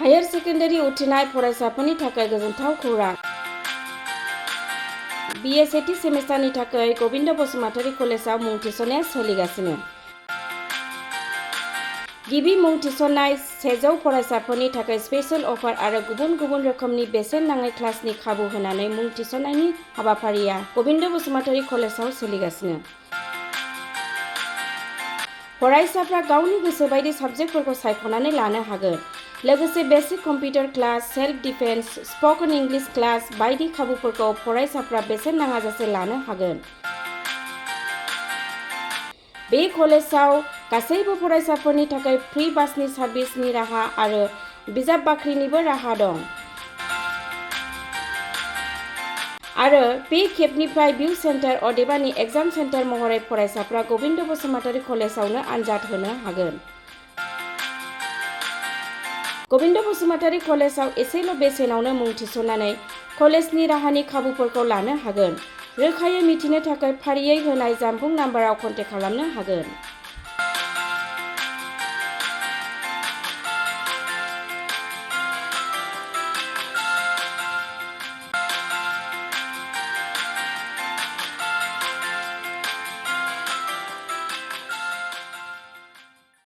Higher secondary उथ्रिनाय फरायसाफोरनि थाखाय गोजोनथाव खौरां। BA सेथि सेमिस्टारनि थाखाय गबिन्द बसुमतारी कलेजाव मुं थिसननाया सोलिगासिनो। गिबि मुं थिसननाय 100 फरायसाफोरनि थाखाय स्पेशल अफार आरो गुबुन गुबुन रोखोमनि बेसेन नाङै क्लासनि खाबु होनानै मुं थिसननायनि हाबाफारिया गबिन्द बसुमतारी कलेजाव सोलिगासिनो। फरायसाफ्रा गावनि गोसो बायदि साबजेक्टफोरखौ सायख'नानै लानो हागोन। लोगोसे basic computer class, self defence, spoken English class बायदि खाबुफोरखौ फरायसाफ्रा बेसेन नाङाजासे लानो हागोन। बे कलेजाव गासैबो फरायसाफोरनि थाखाय फ्रि बासनि सार्भिसनि राहा आरो बिजाब बाख्रिनिबो राहा दं। आरो बे खेबनिफ्राय भिउ सेन्टार अदेबानि एग्जाम सेन्टार महरै फरायसाफ्रा गबिन्द बसुमतारी कलेजावनो आनजाद होनो हागोन। गबिन्द बसुमतारी कलेजाव एसेल' बेसेनावनो मुं थिसननानै कलेजनि राहानि खाबुफोरखौ लानो हागोन। रोखायै मिथिनो थाखाय फारियै होनाय जानबुं नाम्बाराव कन्टेक्ट खालामनो हागोन।